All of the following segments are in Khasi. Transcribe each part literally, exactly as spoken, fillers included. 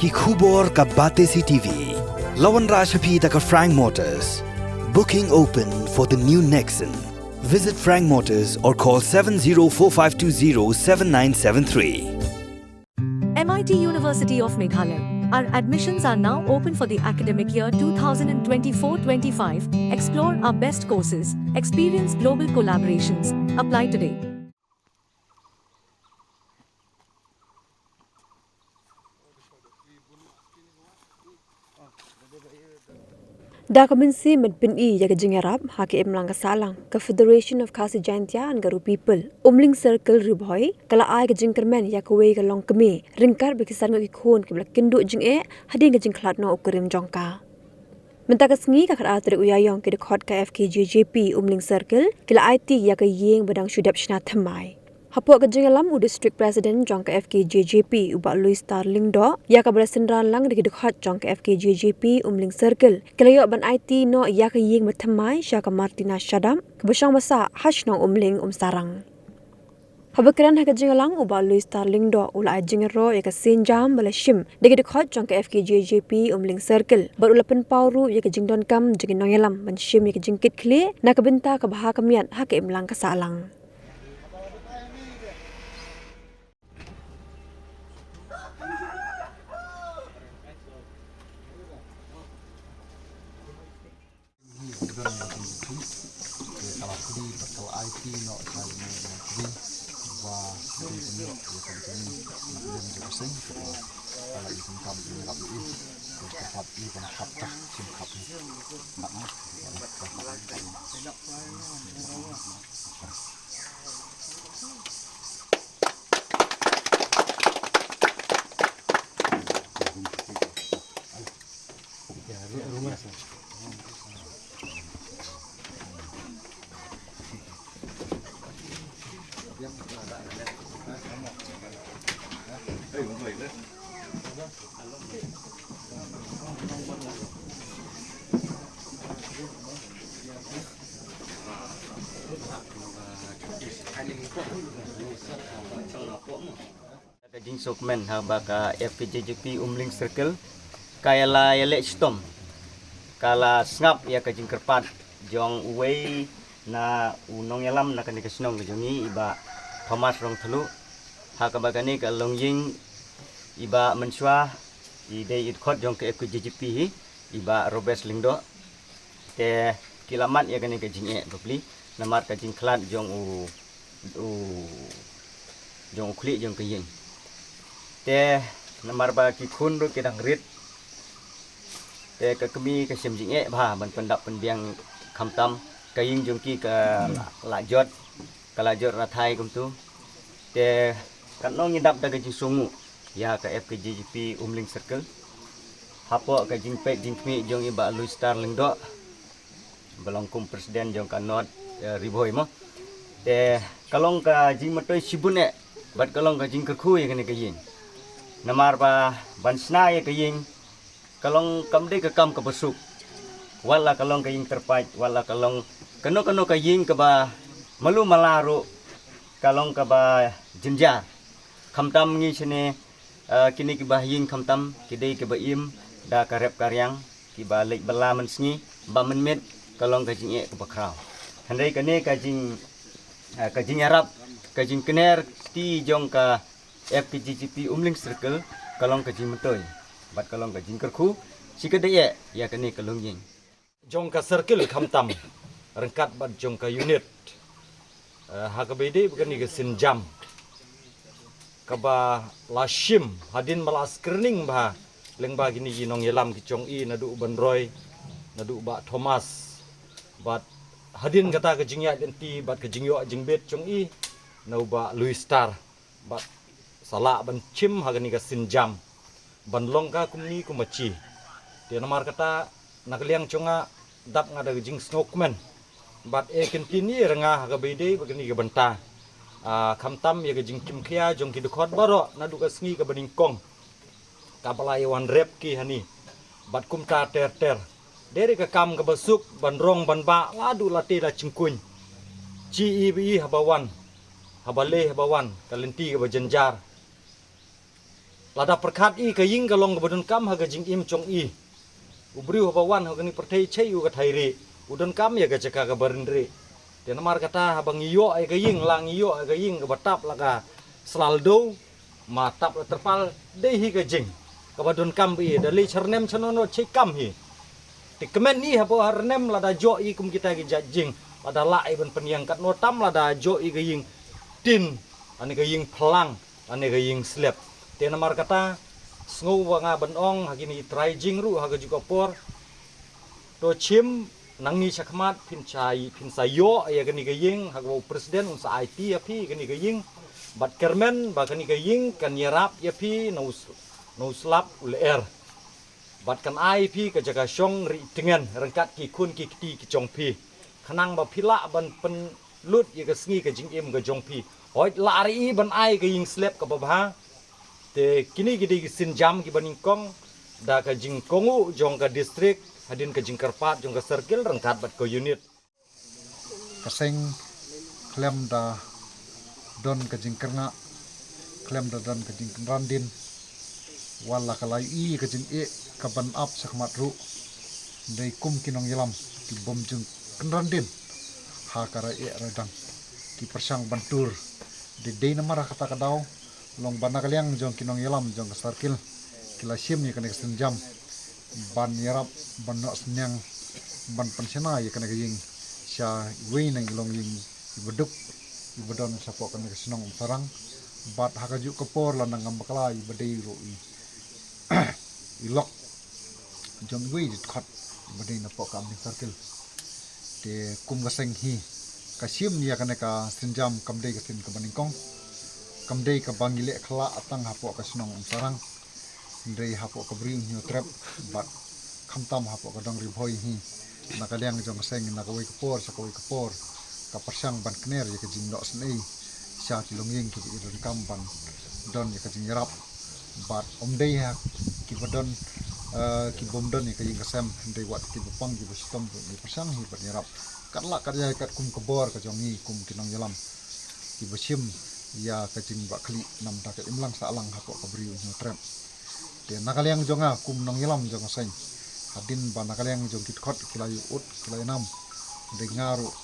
Ki khubor ka Batesi T V. La wanrah sha phi da ka Frank Motors. Booking open for the new Nexon. Visit Frank Motors or call seven zero four five two zero seven nine seven three. M I T University of Meghalaya. Our admissions are now open for the academic year twenty twenty-four twenty-five. Explore our best courses, experience global collaborations. Apply today. Da ka mynsiem ban pyni ïa ka jingïarap ha ka imlang ka sahlang, ka Federation of Khasi Jaintia and Garo People Umling Circle Ri Bhoi ka la ai ka jingkyrmen ïa kawei ka longkmie ryngkat bad ki san ngut ki khun kiba la kynduh jingeh hadien ka jingkhlad noh u kurim jong ka. Mynta ka sngi, ka khatar tarik u Ïaïong, ki dkhot ka F K J J P Umling Circle ki la aiti ïa ka ïing ba dang shu dep shna thymmai. Hapoh ka jingïalam u District President jong ka F K J J P u Bah Louis Star Lyngdoh ïa kaba la synran lang da ki dkhot jong ka F K J J P Umling Circle, ki la ïoh ban aiti noh ïa ka ïing ba thymmai sha ka Martina Shadap kaba shong ba sah ha shnong Umling Umsarang. Haba kren ha ka jingïalang, u Bah Louis Star Lyngdoh u la ai jingïaroh ïa ka sienjam ba la shim da ki dkhot jong ka F K J J P Umling Circle bad u la pynpaw ruh ïa ka jingdonkam jong ki nongïalam ban shim ïa ka jingkitkhlieh na ka bynta ka bha ka miat ha ka imlang ka sahlang. Ka jingsngewkmen ha ba ka F K J J P Umling Circle ka ïa la ïaleh shitom, ka la sngap ïa ka jingkyrpad jong uwei na u nongïalam na kane ka shnong ka jong ngi, i Bah Thomas Rongthlu, ha kaba kane ka longïing i Bah mynshuwa i dei i dkhot jong ka F K J J P hi, i Bah Robert Lyngdoh. Te ki la mad ïa kane ka jingeh bapli namar ka jingkhlad jong u, u jong u khlieh jong ka ïing. Te namar ba ki khun ruh ki dang rit, te ka kmie ka shem jingeh bha ban pyndap pynbiang, khamtam ka ïing jong ki ka la, la jot, ka la jot rathai kumtu. Te katno ngi dap da ka jingsngewnguh ïa ka F K J J P Umling Circle hapoh ka jingpeit jingkhmih jong i Bah Louis Star Lyngdoh ba long kum president jong ka North, eh, Ri Bhoi mo. Te ka long ka jingmyntoi shibun eh bad ka long ka jingkyrkhu ïa kane ka ïing. Namar ba ban shna ïa ka ïing ka long kam dei ka kam kaba suk. Wat la ka long ka ïing tyrpait, wat la ka long kano kano ka ïing kaba malu mala ruh, ka long kaba jynjar. Khamtam ngi shane, eh, kine kiba ïing khamtam ki dei kiba im da ka rep ka riang, kiba leit bylla mynsngi, ba mynmiet ka long ka jingeh kaba khraw. Hynrei kane ka jing, eh, ka jingïarap, ka jingkner kti jong ka F K J J P Umling Circle ka long ka jingmyntoi bad ka long ka jingkyrkhu shi ka dei eh ïa kane ka longïing jong ka circle khamtam ryngkat bad jong ka unit. Eh, ha kaba ïadei bad kane ka sienjam kaba la shim hadien ba la screening bha lyngba kine ki nongïalam ki jong i, naduh u Banroi, naduh u Bah Thomas, bad hadien kata ka jingïaid lynti bad ka jingïoh jingbit jong i na u Bah Louis Star. Bad sa lah ban shim ha kane ka sienjam ban long ka kumne kumba shi. Te namar kata na ka liang jong nga dap nga da ka jingsngewkmen bad e kyntien ïa nga ha kaba ïadei bad kane ka bynta. Ah, khamtam ïa ka jingkimkhia jong ki dkhot baroh naduh ka sngi kaba nyngkong kaba la ïa wan rep ki hangne bad kumta ter ter. Dei re ka kam kaba suk ban rong ban bah la duh la te la jingkuñ. Shi i ba i haba wan, haba leh haba wan ka lynti kaba jynjar. Lada pyrkhat i ka ïing ka long kaba donkam ha ka jingim jong i. U briew haba wan ha kane pyrthei chei u ka thai rieh, u donkam ïa ka jaka kaba rin rieh. Te namar kata haba ngi ïoh ïa ka ïing, la ngi ïoh ïa ka ïing kaba tap la ka sla ldew, ma tap la terpal, dei hi ka jing kaba donkam ba i, da leit sha rnem sha nonot chei kam hi. Te kmen i haba ha rnem lada joh i kum kita ki jait jing, lada lah i ban pynïeng, katno tam lada joh i ka ïing tin, lane ka ïing phlang, lane ka ïing slep. Te namar kata, sngew ba nga ban ong ha kine ki trai jing ruh ha kajuh ka por, to shim nangne shakhmat phin sa, phin sa ïoh ïa kane ka ïing ha kaba u president un sa aiti ïa phi kane ka ïing. Bad kyrmen ba kane ka ïing kan ïarap ïa phi na u s-, na u slap u lyer. Bad kan ai phi ka jaka shong rieh tngen ryngkat ki khun ki kti ki jong phi, khnang ba phi lah ban pynlut ïa ka sngi ka jingim ka jong phi. Hooid, lah ruh i ban ai ka ïing slep kaba bha. Te kine ki dei ki sienjam kiba nyngkong da ka jingkohnguh jong ka district hadien ka jingkyrpad jong ka circle ryngkat bad ka unit. Ka seng khlem da don ka jingkyrngah, khlem da don ka jingkynran dien, wat la ka la ïohi ka jingeh kaban ap shakhmat ruh, dei kum ki nongïalam ki bym jingkynran dien ha ka rai eh rai dang, ki pyrshang ban tur. Dei, dei namar kata ka daw long ba na ka liang jong ki nongïalam jong ka circle ki la shim ïa kane ka sienjam ban ïarap, ban noh synñiang, ban pynshna ïa kane ka ïing sha iwei na ki longïing iba duk iba don shapoh kane ka shnong Umsarang. Bad ha kajuh ka por la nang ngam bakla iba dei ruh i, i lok jong iwei i dkhot iba dei napoh ka Amling circle. Te kum ka seng hi ka shim ïa kane ka sienjam kam dei ka sien kaba nyngkong, kam dei kaba ngi leh khlak tang hapoh ka shnong Umsarang, hynrei hapoh ka Bri U Hynñiewtrep bad khamtam hapoh ka Dong Ri Bhoi hi. Na ka liang jong ka seng na kawei ka por sha kawei ka por ka pyrshang ban kner ïa ka jingnoh synei sha ki longïing kiba i donkam ban don ïa ka jingïarap. Bad ym dei ha kiba don, eh, ki bym don ïa ka ïing ka sem, hynrei wat kiba pang kiba shitom ruh ngi pyrshang hi ban ïarap. Katba lah kat ïa katkum ka bor ka jong ngi kum ki nongïalam kiba shim ïa ka jingbakla na ka bynta ka imlang sahlang hapoh ka Bri U Hynñiewtrep. Te na ka liang jong nga kum nongïalam jong ka seng, hadien ba na ka liang jong ki dkhot ki la ïoh ud ki la ïanam, dei nga ruh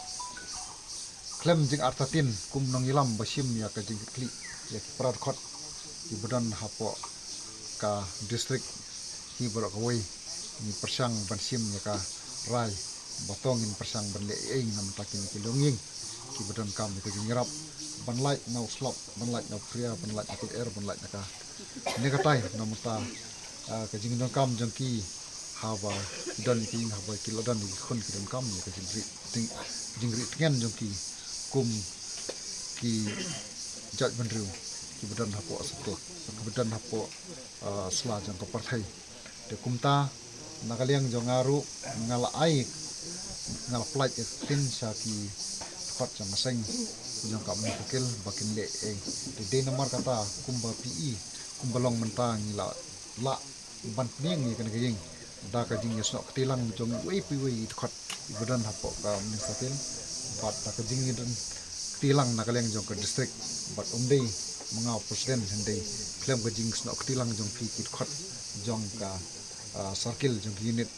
khlem jingartatien kum nongïalam ba shim ïa ka jingkitkhlieh ïa ki para dkhot kiba don hapoh ka district hi baroh kawei, ngi pyrshang ban shim ïa ka rai ba to ngin pyrshang ban leh ei ei na ka bynta kine ki longïing kiba donkam ïa ka jingïarap, ban lait na u slap, ban lait na u phria, ban lait na ka lyer, ban lait na ka ne katai na ka bynta, ah, ka jingdonkam jong ki haba ki don ïa ka ïing, haba ki la don ïa ki khun ki donkam ïa ka jingrieh tngen, jingrieh tngen jong ki kum ki jaitbynriew kiba don hapoh state, kiba don hapoh, ah, sla jong ka pyrthei. Te kumta na ka liang jong nga ruh nga la ai, nga la pynlait ïa ka ktien sha ki dkhot jong ka seng jong ka Amling Circle ba kin leh ei. Te dei namar kata kumba phi i, kumba long mynta ngi la lah ban pynïeng ïa kane ka ïing da ka jingïasnoh kti lang jong iwei pa iwei i dkhot iba don hapoh ka Amling Circle bad da ka jingïadon kti lang na ka liang jong ka district. Bad ym dei ma nga u president, hynrei khlem ka jingsnoh kti lang jong phi ki dkhot jong ka, ah, circle jong ka unit,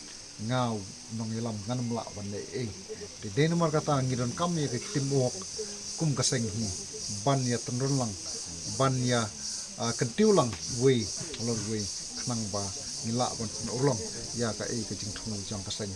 nga u nongïalam ngan ym lah ban leh ei. Te dei namar kata ngi donkam ïa ka teamwork kum ka seng hi ban ïa tynrong lang, ban ïa, ah, kyntiew lang wei halor wei khnang ba ngi lah ban pynurlong ïa kaei ka jingthmu jong ka seng.